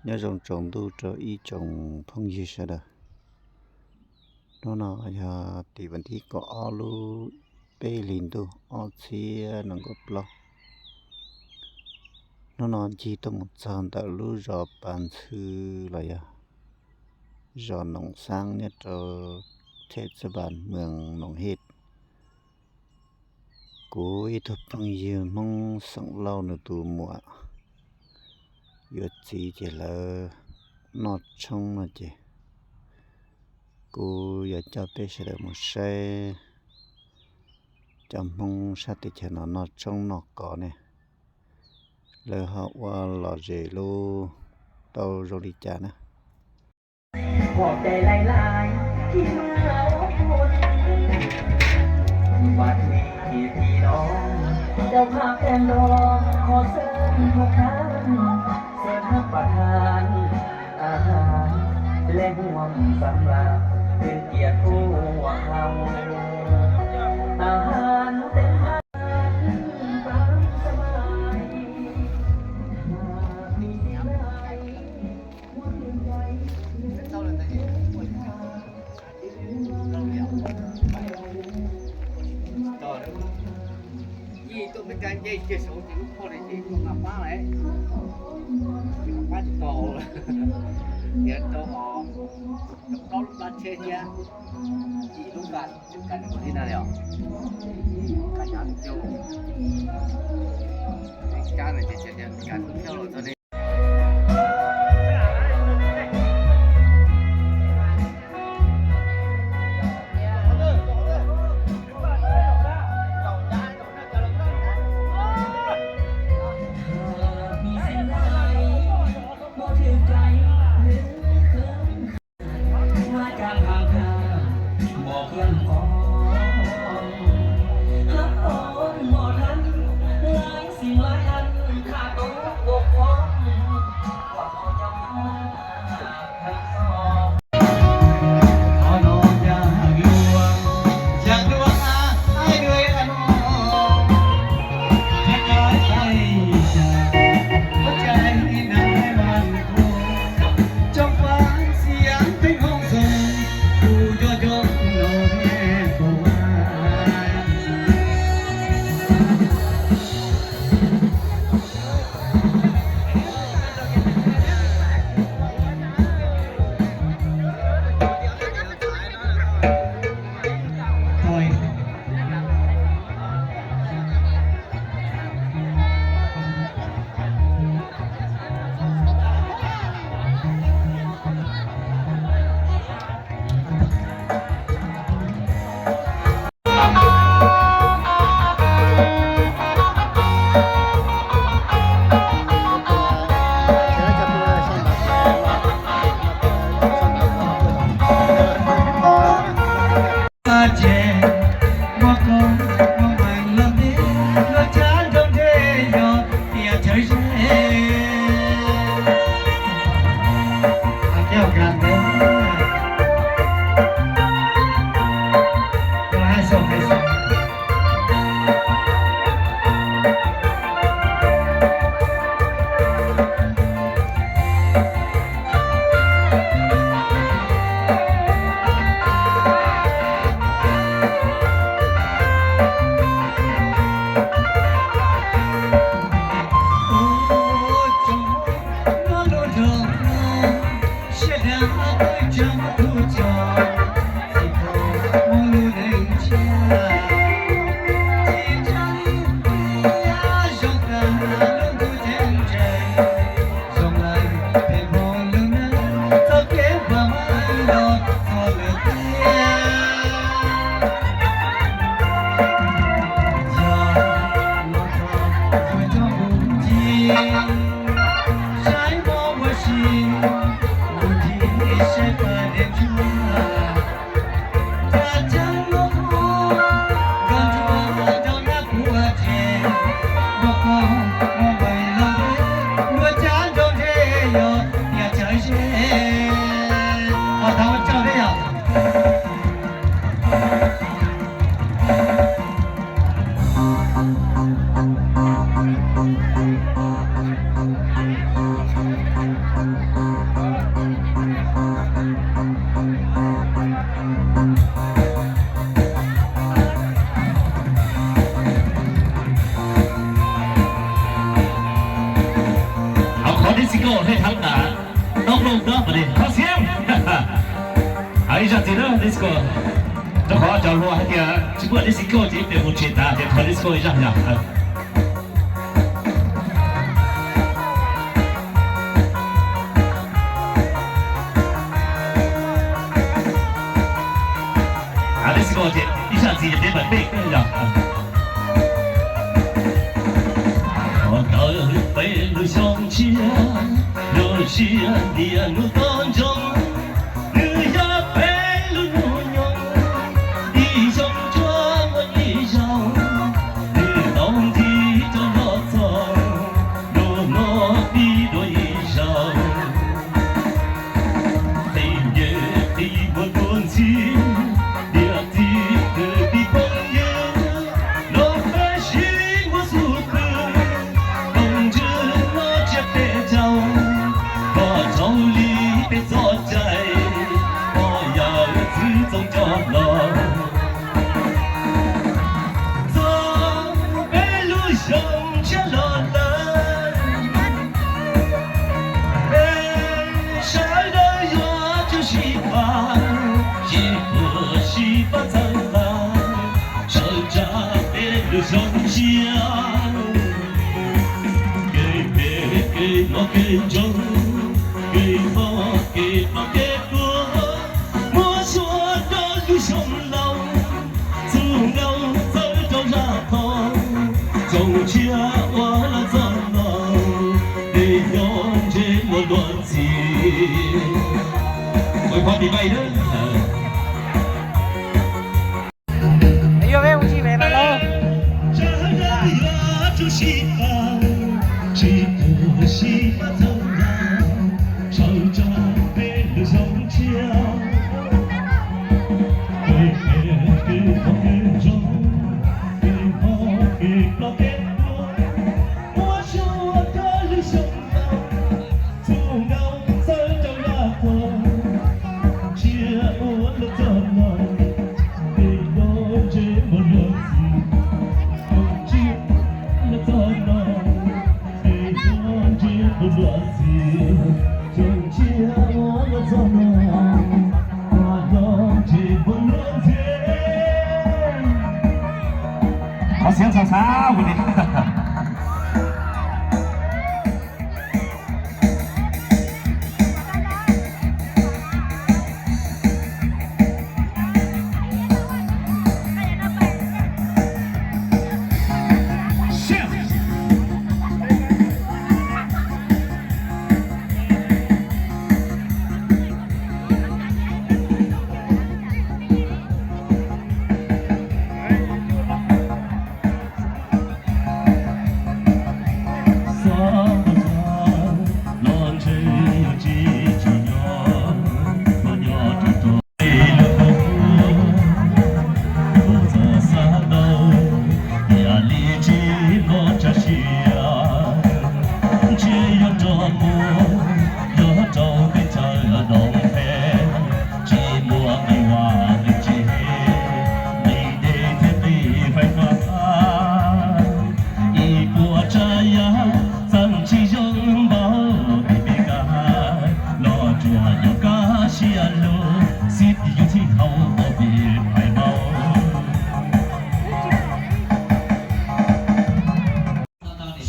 Nyob zoo tsaus ntuj rau ib tsoom phooj ywg sawv daws. Hnub no yog tim vas thib kaum ob lub peb hlis ntuj ob txhiab nees nkaum plaub. Hnub no ncig tuaj mus txog ntawm lub zos Pas Ntxhw los yog zos Noom Xaab nyob rau Thej Txaj Npas, moos Noom Hej. Kuv ib tug phooj ywg Hmoob xeem Lauj nws tus muam yuav txiv ces lawv noj tshoob no ces kuv yuav coj peb sawv daws mus saib cov Hmoob sab teb chaws no noj tshoob noj kos ne, lawv ho ua lom zem lub tau zoo li cas na. Yij tuaj Meb Kas nce kiag saud ces lub phoj li ces koj nqa pab lawm, ces koj pab tsis tau lawm. Tias rau os, rau plaub lub plab tsheb thiab, yim lub nqa, nqa nws ua li na li os. Nqa nyav nws coj, cab nws ces tias Meb Kas kuj coj los txog li. Thov disco hej thab tas, toob looj dob pas li thov xiab. Ib zaj txiv na disco, rau qhov cov hluas hais tias tsis muaj disco ces ib pliag mus tsev tas ces thov disco ib zaj yog. Disco ces ib zaj txiv peb mam peb yog. Ntawm peb lub xyoo tshiab, lub siab ntiag hnub toj ntsoog, nws yog peb lub hnub nyoog, ib xyoo tsuas muaj ib zaug, nws tau ntxiv rov los txog, lub no pib dua ib zaug. Qhib nce qhib muag tuaj ntxhi, niam txiv kwv tij phooj ywg, los peb sib npuab xub pwg, koom ntswg no tsiab peb caug, kom raug li peb txoj cai, pog yawm txwv txoos coj los. Txog peb lub xyoo tshiab los lawm, peb sawv daws yuav tsum sib pab, sib puag sib pab txhawb nqa, sawv tsa peb lub xyoo tshiab. Kev phem kev no kev ntsoog, kev mob kev ploj kev tuag, muab xyuas rau lub xyoo laus, txuj nkauj txawj rau zaj qhov, xyoo tshiab uas los txog no, peb nyob ntsej muag luag ntxhi. Qhov xiav xav xav ua li.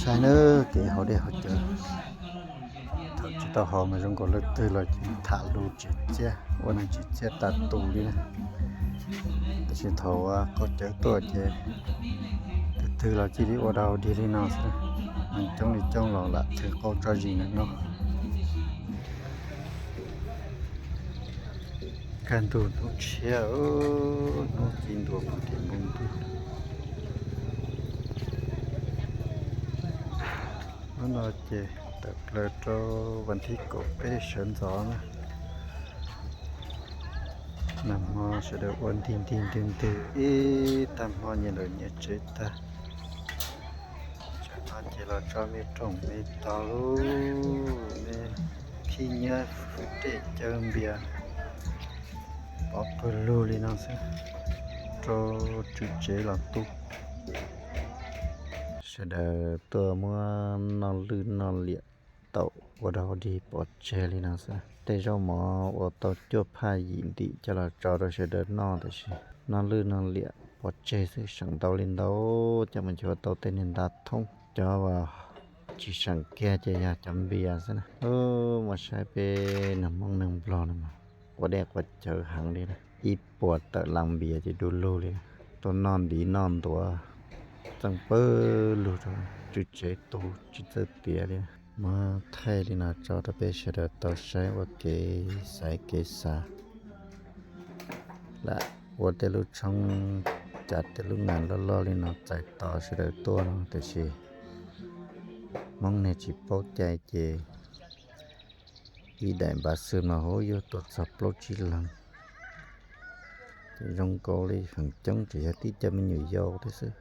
Saib nawb, kev haus dej haus cawv, thaum tsis tau haus mas zoo nkaus leej twg los tham lus tsis txiaj, ua neeg tsis txiaj tas tus li na. Tab sis thaum qaug cawv tuaj ces tus twg los cia li ua dog dig li no xwb, neeg coob li coob los lam thwm qaug tso zis ntawm no. Kaj ntug hnub tshiab, hnub ci ntua puag tim npoo ntuj. Hnub no ces tawm plaws rau vas thib kaum peb sawv ntxov na. Nag hmo sawv daws ua ntig ntig ntwg ntwg ib tag hmo nyias lawm nyias tsev tag. Tsam no ces los tso me rooj me taub, me khib nyiab fwm dej caw npias pov pawg lug li no xwb rau tswv tsev los tu. Sawv daws tuaj muab noj lwj noj liam taum ua dog dig pov tseg li no xwb. Tej zaub mov uas tau cuaj phaj yim ntim coj los tso rau sawv daws noj, tiam sis noj lwj noj liam pov tseg xwb, seem ntau li ntau, coj mus nchuav tau tej niag nta thoob. Cov uas tsis seem kiag ces yog cov npias xwb na. Ub, muab saib peb neeg Hmoob neeg Nplog no mas quav dej quav cawv heev li na. Ib puas tawm las npias ces du lug li, tuaj noj ntiv noj ntuav txeej pawg lug rau, tswv tsev tu tsis txawj tiav li. Muab thaij li no tso rau peb sawv daws tau saib ua kev xaiv kev xav. Lam ua tej lub tshoob, cav tej lub nas loj loj li no txais tos sawv daws tuaj no, tiam sis Hmoob niag tsis paub cai ces ib daim npav xwm no hauv yuav tuaj txog plaub tsib leeg. Ces zoo nkaus li feem coob tseem yog tib co me nyuam yaus thiab xwb.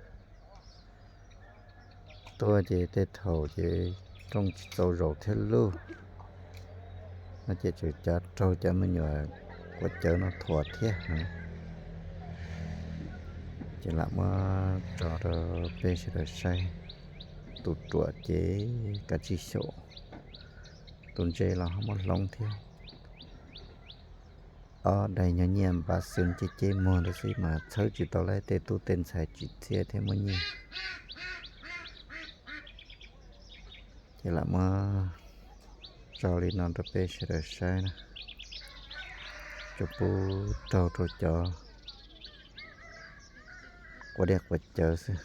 Tuaj ces tej thaum ces rooj tsis txaus zaum thiab lug, no ces tseem cav raug cov me nyuam quav cawv no thuam thiab. Ces lam muab tso rau peb sawv daws saib. Tus ruam ces kav tsij xyaum, tus ntse los ho muab hloov thiab. Ob daim nyob nyiaj npav xwm ceb ceb muag ntawd xwb mas txhawb tsis tau lawv tej tub tej ntxhais tsim txiaj thiab muaj nyiaj. Ces lam muab tso li no rau peb sawv daws saib na. Tsuas pub raug rau cov quav dej quav cawv xwb.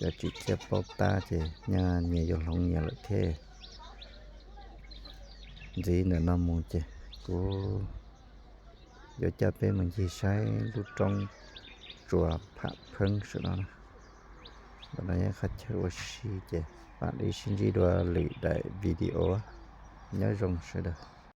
Cov tsim txiaj paub tab ces nyias yuav hloov nyias lawm thiab. Ntxiv ntawm no mus ces kuv yuav coj peb mus ncig saib lub roob tsuas pham pheeb saum no na. Ntawm no yog qhov chaw ua si ces mam li sib ntsib dua lwm daim video. Nyob zoo sawv daws.